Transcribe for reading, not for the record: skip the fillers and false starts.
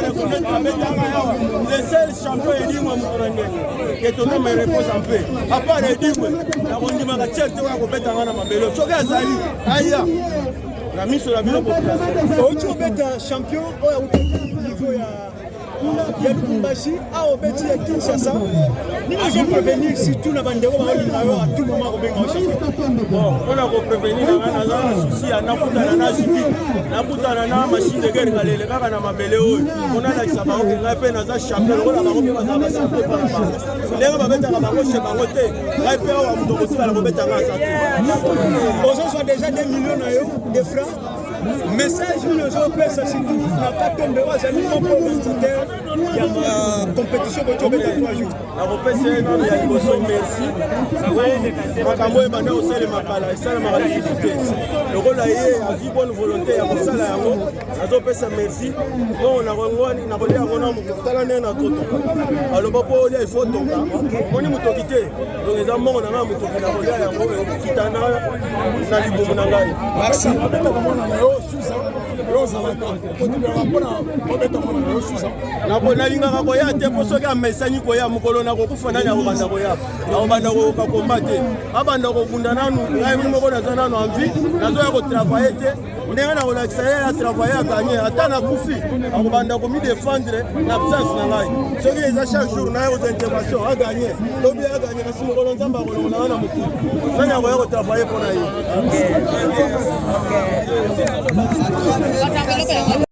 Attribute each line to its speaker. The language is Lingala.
Speaker 1: reconnaître abetanga awa le seul champion Edingwe moto na ndenge que ton homme repose en paix. À part Edingwe, nakondimaka tiere te oyo akobeta nga na mabele. Soki azali aya na miso na bino population.
Speaker 2: Outi obeta champion oyo awutaki niveau ya Lubumbashi, awa obeti ya Kinshasa. Nini ozoprévenir surtout na bandeko baolinga yo, à tout moment kobenga yo champion?
Speaker 1: Bon, mpona koprévenir na ngai, naza na souci ya nakutana na Judith, nakutana na machine de guerre Kalele kaka na mabele oyo, mpona alakisa bango ke ngai mpe naza champion lokola bango mpe bazala bachampion. Mpo na bango, ndenge babetaka bango chez bango te, ngai mpe awa moto kotikala kobeta ngai aza te.
Speaker 2: Ozozwa déjà 2 millions na yo de francs. Message nini ozopesa surtout na Katombe oyo azali moko organisateur ya compétition boti obeta 3 jours?
Speaker 1: Nakopesa ye nano ya liboso merci. Makambo oyo ebanda kosalema kala esalemaka lisusu te. Lokola ye azwi bonne volonté ya kosala yango, nazopesa merci. Bongo nakongwani, nakolia yango na moto. Tala ndenge nakotoka, aloba mpo olia ifo toka, omoni motoki te. Donc eza mbongo na ngai, motoki nakolia yango ekokita na libumu na ngai.
Speaker 2: Merci.
Speaker 3: Abetaka mwana na yo Suza, yo ozalaka kotubelaka mpona obeta mwana na yo Suza?
Speaker 1: Nalingaka koya te, mpo soki amesani koya, mokolo nakokufa, nani akobanda koya? Akobanda koyoka komba te, abanda kobunda nanu. Ngai moko naza nanu envie, nazoya kotravailler te. Ndenge nakolakisa ye atravailler, agagner, ata nakufi, akobanda komidéfendre na absence na ngai. Soki eza chaque jour naye kozwa intervention, agagner, lobi agagner, kasi mokolo Nzambe akolongola nga na mokili, nani akoya kotravailler mpo na ye?